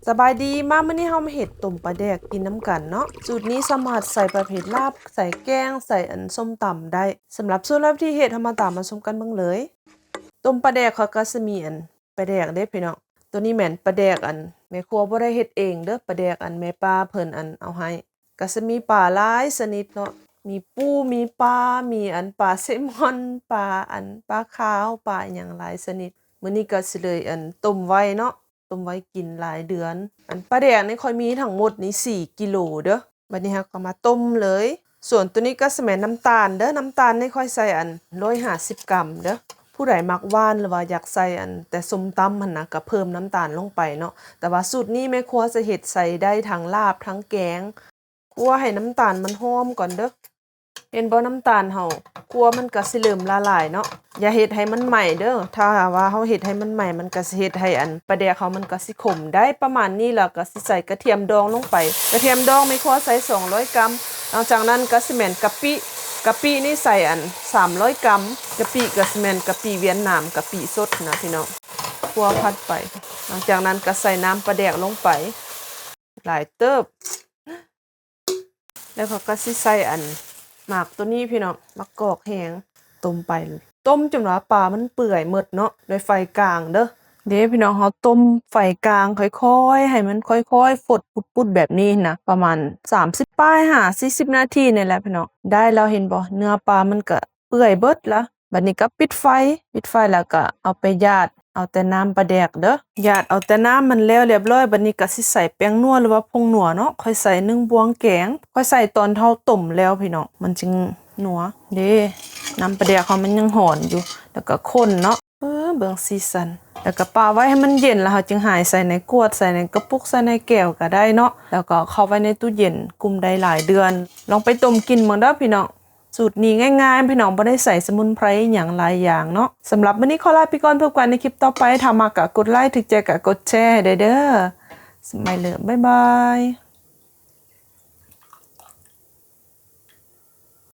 ສະບາຍດີ ມາມື້ນີ້ເຮົາມາເຮັດຕົ້ມປາແດກກິນນຳກັນເນາະ. ສູດນີ້ສາມາດໃສ່ປະເພດລາບ, ໃສ່ແກງ, ໃສ່ອັນສົ້ມຕຳໄດ້. ສຳລັບສູດແລະວິທີເຮັດ ເຮົາມາຕາມມາຊົມກັນເບິ່ງເລີຍ. ຕົ້ມປາແດກເຮົາກໍຊິມີອັນປາແດກເດ້ພີ່ນ້ອງ. ໂຕນີ້ແມ່ນປາແດກອັນແມ່ຄົວບໍ່ໄດ້ເຮັດເອງເດີ້, ປາແດກອັນແມ່ປ້າເພິ່ນອັນເອົາໃຫ້. ກໍຊິມີປາຫຼາຍຊະນິດເນາະ, ມີປູ ມີປາ, ມີອັນປາເຊມອນ, ປາອັນປາຂາວ, ປາອີ່ຫຍັງຫຼາຍຊະນິດ. ມື້ນີ້ກໍຊິເລີຍອັນຕົ້ມໄວ້ເນາະ. ຕົ້ມໄວ້ກິນຫຼາຍເດືອນ. ອັນປາແດກນີ້ຂ້ອຍມີທັງໝົດນີ້ສີ່ກິໂລເດີ້. ບັດນີ້ເຮົາກໍມາຕົ້ມເລີຍ. ສ່ວນໂຕນີ້ກໍຊິແມ່ນນ້ຳຕານເດີ້. ນ້ຳຕານນີ້ຂ້ອຍໃສ່ອັນຮ້ອຍຫ້າສິບກຣາມເດີ້. ຜູ້ໃດມັກຫວານ ຫຼືວ່າຢາກໃສ່ອັນແຕ່ສົ້ມຕຳຫັ້ນນະ ກໍເພີ່ມນ້ຳຕານລົງໄປເນາະ. ແຕ່ວ່າສູດນີ້ແມ່ຄົວຈະເຮັດໃສ່ໄດ້ທັງລາບທັງແກງ. ຂົ້ວໃຫ້ນ້ຳຕານມັນຫອມກ່ອນເດີ້. ເຫັນບໍ່ ນ້ຳຕານເຮົາຂົ້ວມັນກໍຊິເລີ່ມລະລາຍເນາະ. ຢ່າເຮັດໃຫ້ມັນໄໝ້ເດີ້. ຖ້າວ່າເຮົາເຮັດໃຫ້ມັນໄໝ້ ມັນກໍຊິເຮັດໃຫ້ອັນປາແດກເຮົາມັນກໍຊິຂົມ. ໄດ້ປະມານນີ້ແລ້ວກໍຊິໃສ່ກະທຽມດອງລົງໄປ. ກະທຽມດອງແມ່ຄົວໃສ່ສອງຮ້ອຍກຣາມ. ຫຼັງຈາກນັ້ນກໍຊິແມ່ນກະປິ. ກະປິນີ້ໃສ່ອັນສາມຮ້ອຍກຣາມ. ກະປິກໍຊິແມ່ນກະປິຫວຽດນາມ, ກະປິສົດນະພີ່ນ້ອງ. ຂົ້ວຜັດໄປ. ຫຼັງຈາກນັ້ນກໍໃສ່ນ້ຳປາແດກລົງໄປ. ຫຼາຍເຕີບ. ແລ້ວເຂົາກໍຊິໃສ່ອັນໝາກໂຕນີ້ພີ່ນ້ອງ, ໝາກກອກແຫ້ງ ຕົ້ມໄປ. ຕົ້ມຈົນວ່າປາມັນເປື່ອຍໝົດເນາະ ດ້ວຍໄຟກາງເດີ້. ເດ້ພີ່ນ້ອງ, ເຮົາຕົ້ມໄຟກາງຄ່ອຍໆ ໃຫ້ມັນຄ່ອຍໆຟົດປຸດໆແບບນີ້ນະ ປະມານສາມສິບປາຍຫາສີ່ສິບນາທີນີ້ແຫຼະພີ່ນ້ອງ. ໄດ້ແລ້ວ ເຫັນບໍ່ ເນື້ອປາມັນກະເປື່ອຍເບິດລະ. ບັດນີ້ກໍປິດໄຟ. ປິດໄຟແລ້ວກໍເອົາໄປຢາດ ເອົາແຕ່ນ້ຳປາແດກເດີ້. ຢາດເອົາແຕ່ນ້ຳມັນແລ້ວລຽບລ້ອຍ. ບັດນີ້ກໍຊິໃສ່ແປ້ງນົວ ຫຼືວ່າຜົງນົວເນາະ. ຂ້ອຍໃສ່ໜຶ່ງບ່ວງແກງ. ຂ້ອຍໃສ່ຕອນເຮົາຕົ້ມແລ້ວພີ່ນ້ອງ ມັນຈຶ່ງນົວ. ເດ້ ນ້ຳປາແດກເຮົາມັນຍັງຮ້ອນຢູ່. ແລ້ວກໍຄົນເນາະ. ເອີ ເບິ່ງສີສັນ. ແລ້ວກໍປະໄວ້ໃຫ້ມັນເຢັນ ແລ້ວເຮົາຈຶ່ງຫາຍໃສ່ໃນກວດ, ໃສ່ໃນກະປຸກ, ໃສ່ໃນແກ້ວກໍໄດ້ເນາະ. ແລ້ວກໍເອົາໄວ້ໃນຕູ້ເຢັນ ກຸມໄດ້ຫຼາຍເດືອນ. ລອງໄປຕົ້ມກິນເບິ່ງເດີ້ພີ່ນ້ອງ. ສູດນີ້ງ່າຍໆ ພີ່ນ້ອງ, ບໍ່ໄດ້ໃສ່ສະໝຸນໄພອີ່ຫຍັງຫຼາຍຢ່າງເນາະ. ສຳລັບມື້ນີ້ຂໍລາໄປກ່ອນ, ພົບກັນໃນຄລິບຕໍ່ໄປ. ຖ້າມັກກໍກົດໄລ, ຖືກໃຈກໍກົດແຊໃຫ້ໄດ້ເດີ້. ສະບາຍດີ, ບາຍບາຍ.